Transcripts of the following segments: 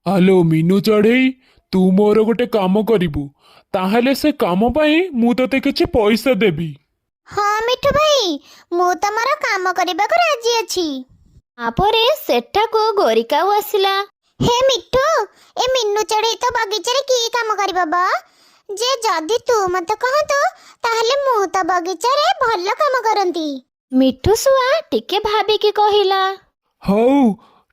ଆଲୋ ମିନୁ ଚଢ଼େଇ, ତୁ ମୋର ଗୋଟେ କାମ କରିବୁ, ତାହେଲେ ସେ କାମ ପାଇଁ ମୁଁ ତତେ କିଛି ପଇସା ଦେବି। ହଁ ମିଠୁ ଭାଇ, ମୁଁ ତମର କାମ କରିବାକୁ ରାଜି ଅଛି। ତାପରେ ସେଠାକୁ ଗୋରିକାଉ ଆସିଲା। ହେ ମିଠୁ, ଏ ମିନୁ ଚଢ଼େଇ ତ ବଗିଚାରେ କି କାମ କରିବ ବ? ଯେ ଯଦି ତୁ ମତେ କହନ୍ତୁ, ତାହେଲେ ମୁଁ ତ ବଗିଚାରେ ଭଲ କାମ କରନ୍ତି। ମିଠୁ ଶୁଆ ଟିକେ ଭାବିକି କହିଲା, ହଉ,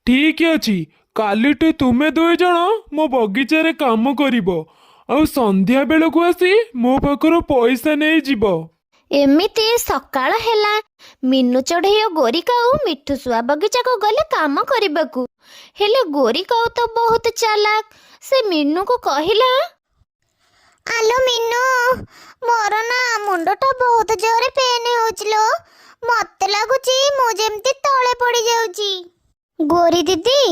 ଠିକ ଅଛି। କାଲିଠୁ ତୁମେ ଦୁଇ ଜଣ ମୋ ବଗିଚାରେ କାମ କରିବ ଆଉ ସନ୍ଧ୍ୟା ବେଳକୁ ଆସି ମୋ ପାଖରୁ ପଇସା ନେଇଯିବ। ଏମିତି ସକାଳ ହେଲା। ମିନୁ ଚଢ଼େଇ ଓ ଗୋରିକାଉ ମିଠୁ ଶୁଆ ବଗିଚାକୁ ଗଲେ କାମ କରିବାକୁ। ହେଲେ ଗୋରିକାଉ ତ ବହୁତ ଚାଲାକ। ସେ ମିନୁକୁ କହିଲା, ଆଲୋ ମିନୁ, ମୋର ନା ମୁଣ୍ଡଟା ବହୁତ ଜୋରେ ପେନ୍ ହେଉଛି ଲୋ। ମତେ ଲାଗୁଛି ମୁଁ ଯେମିତି ତଳେ ପଡି ଯାଉଛି। ଗୋରି ଦିଦି,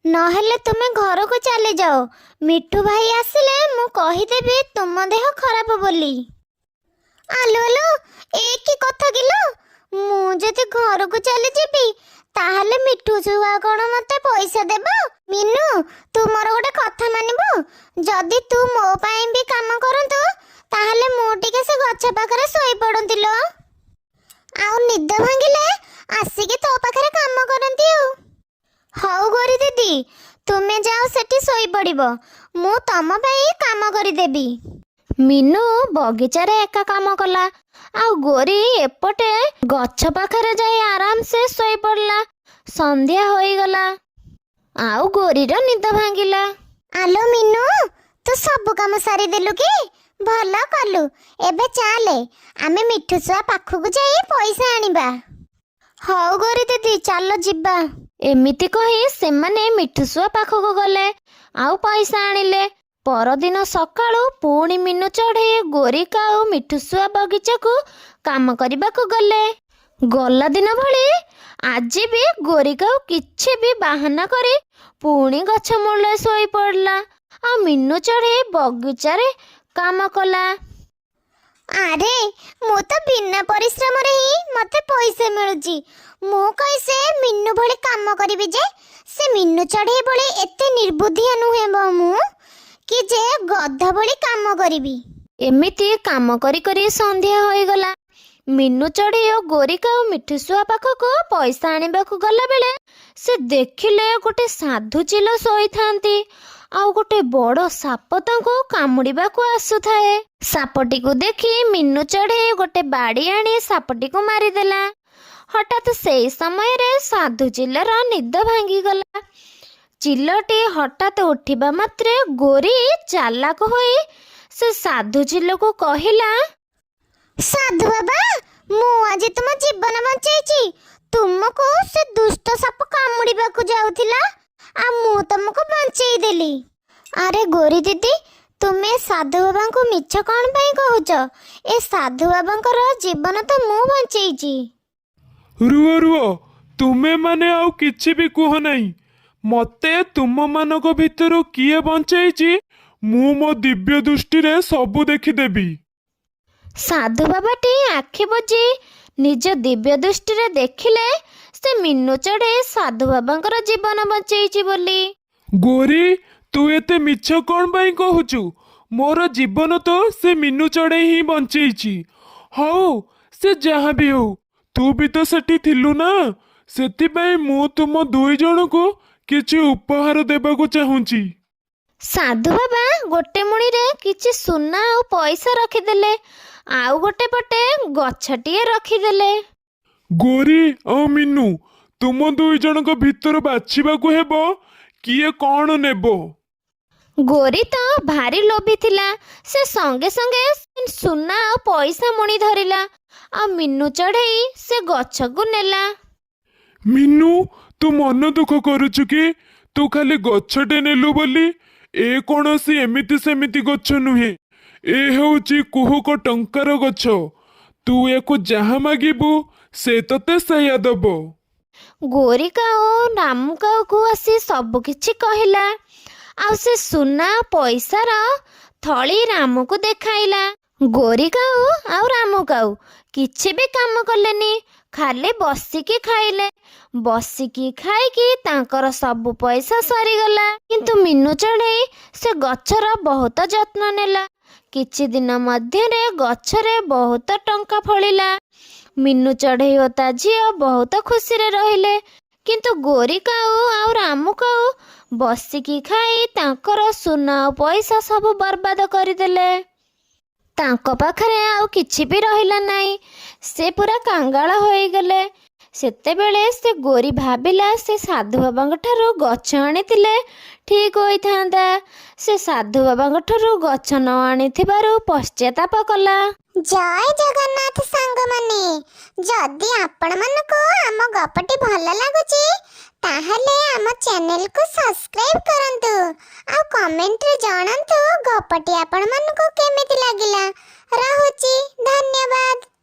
ନହେଲେ ତୁମେ ଘରକୁ ଚାଲି ଯାଅ। ମିଠୁ ଭାଇ ଆସିଲେ ମୁଁ କହିଦେବି ତୁମ ଦେହ ଖରାପ ବୋଲି। ଆଲୋ ଆଲୋ, ଏ କି କଥା କିଲୋ? ମୁଁ ଯଦି ଘରକୁ ଚାଲିଯିବି, ତାହେଲେ ମିଠୁ ଛୁଆ କଣ ମତେ ପଇସା ଦେବ? ମିନୁ, ତୁ ମୋର ଗୋଟେ କଥା ମାନିବୁ? ଯଦି ତୁ ମୋ ପାଇଁ ବି କାମ କରନ୍ତୁ, ତାହେଲେ ମୁଁ ଟିକେ ସେ ଗଛ ପାଖରେ ଶୋଇପଡ଼ନ୍ତି ଲୋ, ଆଉ ନିଦ ଭାଙ୍ଗିଲେ ଆସିକି ତୋ ପାଖରେ କାମ କରନ୍ତି। ଆଉ ହଉ ଗୋରି ଦିଦି, ତୁମେ ଯାଅ ସେଠି ଶୋଇପଡ଼ିବ, ମୁଁ ତମ ପାଇଁ କାମ କରିଦେବି। ମିନୁ ବଗିଚାରେ ଏକା କାମ କଲା ଆଉ ଗୋରି ଏପଟେ ଗଛ ପାଖରେ ଯାଇ ଆରାମସେ ଶୋଇପଡ଼ିଲା। ସନ୍ଧ୍ୟା ହୋଇଗଲା ଆଉ ଗୋରିର ନିଦ ଭାଙ୍ଗିଲା। ଆଲୋ ମିନୁ, ତୁ ସବୁ କାମ ସାରିଦେଲୁ କି? ଭଲ କଲୁ। ଏବେ ଚାଲେ, ଆମେ ମିଠୁ ଶୁଆ ପାଖକୁ ଯାଇ ପଇସା ଆଣିବା। ହଉ ଗୋରି ଦିଦି, ଚାଲ ଯିବା। ଏମିତି କହି ସେମାନେ ମିଠୁ ଶୁଆ ପାଖକୁ ଗଲେ ଆଉ ପଇସା ଆଣିଲେ। ପରଦିନ ସକାଳୁ ପୁଣି ମିନୁ ଚଢ଼େଇ, ଗୋରି କାଉ ମିଠୁ ଶୁଆ ବଗିଚାକୁ କାମ କରିବାକୁ ଗଲେ। ଗଲା ଦିନ ଭଳି ଆଜି ବି ଗୋରି କାଉ କିଛି ବି ବାହାନା କରି ପୁଣି ଗଛ ମୂଳରେ ଶୋଇପଡ଼ିଲା ଆଉ ମିନୁ ଚଢ଼େଇ ବଗିଚାରେ କାମ କଲା। ଆରେ, ମୁଁ ତ ବିନା ପରିଶ୍ରମରେ ହିଁ ମତେ ପଇସା ମିଳୁଛି। ମୁଁ କାଇଁ ସେ ମିନୁ ଭଳି କାମ କରିବି ଯେ? ସେ ମିନୁ ଚଢ଼େଇ ଭଳି ଏତେ ନିର୍ବୁଦ୍ଧିଆ ନୁହେଁ ବ ମୁଁ କି ଯେ ଗଧ ଭଳି କାମ କରିବି। ଏମିତି କାମ କରି କରି ସନ୍ଧ୍ୟା ହୋଇଗଲା। ମିନୁ ଚଢ଼େଇ ଓ ଗୋରିକାଉ ମିଠୁ ଶୁଆ ପାଖକୁ ପଇସା ଆଣିବାକୁ ଗଲାବେଳେ ସେ ଦେଖିଲେ ଗୋଟେ ସାଧୁ ଚିଲ ଶୋଇଥାନ୍ତି ଆଉ ଗୋଟେ ବଡ଼ ସାପ ତାଙ୍କୁ କାମୁଡ଼ିବାକୁ ଆସୁଥାଏ। ସାପଟିକୁ ଦେଖି ମିନୁ ଚଢ଼େଇ ଗୋଟେ ବାଡ଼ି ଆଣି ସାପଟିକୁ ମାରିଦେଲା। ହଠାତ୍ ସେଇ ସମୟରେ ସାଧୁ ଚିଲର ନିଦ ଭାଙ୍ଗିଗଲା। ଚିଲଟି ହଠାତ୍ ଉଠିବା ମାତ୍ରେ ଗୋରି ଚାଲାକ ହୋଇ ସେ ସାଧୁ ଚିଲକୁ କହିଲା, ସାଧୁ ବାବା, ମୁଁ ଆଜି ତୁମ ଜୀବନ ବଞ୍ଚେଇଛି। ତୁମକୁ ସେ ଦୁଷ୍ଟ ସାପ କାମୁଡ଼ିବାକୁ ଯାଉଥିଲା ଆଉ ମୁଁ ତମକୁ ବଞ୍ଚେଇ ଦେଲି। ଆରେ ଗୋରି ଦିଦି, ତୁମେ ସାଧୁ ବାବାଙ୍କୁ ମିଛ କଣ ପାଇଁ କହୁଛ? ଏ ସାଧୁ ବାବାଙ୍କର ଜୀବନ ତ ମୁଁ ବଞ୍ଚେଇଛି। ରୁହ ରୁହ, ତୁମେମାନେ ଆଉ କିଛି ବି କୁହ ନାହିଁ। ମତେ ତୁମମାନଙ୍କ ଭିତରୁ କିଏ ବଞ୍ଚେଇଛି, ମୁଁ ମୋ ଦିବ୍ୟ ଦୃଷ୍ଟିରେ ସବୁ ଦେଖିଦେବି। ସାଧୁ ବାବାଟି ଆଖି ବୁଜି ନିଜ ଦିବ୍ୟ ଦୃଷ୍ଟିରେ ଦେଖିଲେ ସେ ମିନୁ ଚଢ଼େଇ ସାଧୁ ବାବାଙ୍କର ଜୀବନ ବଞ୍ଚେଇଛି ବୋଲି। ଗୋରି, ତୁ ଏତେ ମିଛ କଣ ପାଇଁ କହୁଛୁ? ମୋର ଜୀବନ ତ ସେ ମିନୁ ଚଢ଼େଇ ହିଁ ବଞ୍ଚେଇଛି। ହଉ, ସେ ଯାହା ବି ହଉ, ତୁ ବି ତ ସେଠି ଥିଲୁ ନା, ସେଥିପାଇଁ ମୁଁ ତୁମ ଦୁଇ ଜଣଙ୍କୁ କିଛି ଉପହାର ଦେବାକୁ ଚାହୁଁଛି। ସାଧୁ ବାବା ଗୋଟେ ମୁଣିରେ କିଛି ସୁନା ଆଉ ପଇସା ରଖିଦେଲେ ଆଉ ଗୋଟେ ପଟେ ଗଛଟିଏ ରଖିଦେଲେ। ଗୋରି ଆଉ ମିନୁ, ତୁମ ଦୁଇ ଜଣଙ୍କ ଭିତରୁ ବାଛିବାକୁ ହେବ କିଏ କଣ ନେବ। ଗୋରି ତ ଭାରି ଲୋଭୀ ଥିଲା। ସେ ସଙ୍ଗେ ସଙ୍ଗେ ସୁନା ଆଉ ପଇସା ମୁଣି ଧରିଲା ଆଉ ମିନୁ ଚଢ଼େଇ ସେ ଗଛକୁ ନେଲା। ମିନୁ, ତୁ ମନ ଦୁଃଖ କରୁଛୁ କି? ତୁ ଖାଲି ଗଛଟେ ନେଲୁ ବୋଲି? ଏ କୌଣସି ଏମିତି ସେମିତି ଗଛ ନୁହେଁ, ଏ ହେଉଛି କୁହୁକ ଟଙ୍କାର ଗଛ। ତୁ ୟାକୁ ଯାହା ମାଗିବୁ, ସେ ତତେ ସେଇଆ ଦବ। ଗୋରି କାଉ ରାମୁ କାଉକୁ ଆସି ସବୁ କିଛି କହିଲା ଆଉ ସେ ସୁନା ପଇସାର ଥଳି ରାମକୁ ଦେଖାଇଲା। ଗୋରି କାଉ ଆଉ ରାମୁ କାଉ କିଛି ବି କାମ କଲେନି। ଖାଲି ବସିକି ଖାଇଲେ। ବସିକି ଖାଇକି ତାଙ୍କର ସବୁ ପଇସା ସରିଗଲା। କିନ୍ତୁ ମିନୁ ଚଢ଼େଇ ସେ ଗଛର ବହୁତ ଯତ୍ନ ନେଲା। କିଛି ଦିନ ମଧ୍ୟରେ ଗଛରେ ବହୁତ ଟଙ୍କା ଫଳିଲା। ମିନୁ ଚଢ଼େଇ ଓ ତା ଝିଅ ବହୁତ ଖୁସିରେ ରହିଲେ। କିନ୍ତୁ ଗୋରି କାଉ ଆଉ ରାମୁ କାଉ ବସିକି ଖାଇ ତାଙ୍କର ସୁନା ଓ ପଇସା ସବୁ ବର୍ବାଦ କରିଦେଲେ। ତାଙ୍କ ପାଖରେ ଆଉ କିଛି ବି ରହିଲା ନାହିଁ। ସେ ପୁରା କାଙ୍ଗାଳ ହୋଇଗଲେ। ସେତେବେଳେ ସେ ଗୋରି ଭାବିଲା, ସେ ସାଧୁ ବାବାଙ୍କ ଠାରୁ ଗଛ ଆଣିଥିଲେ ଠିକ୍ ହୋଇଥାନ୍ତା। ସେ ସାଧୁ ବାବାଙ୍କ ଠାରୁ ଗଛ ନ ଆଣିଥିବାରୁ ପଶ୍ଚାତାପ କଲା। ଜୟ ଜଗନ୍ନାଥ ସାଙ୍ଗମାନେ, ଯଦି ଆପଣମାନଙ୍କୁ ଆମ ଗପଟି ଭଲ ଲାଗୁଛି, ତାହେଲେ ଆମ ଚ୍ୟାନେଲକୁ ସବସ୍କ୍ରାଇବ କରନ୍ତୁ ଆଉ କମେଣ୍ଟରେ ଜଣାନ୍ତୁ ଗପଟି ଆପଣମାନଙ୍କୁ କେମିତି ଲାଗିଲା। ରହୁଛି, ଧନ୍ୟବାଦ।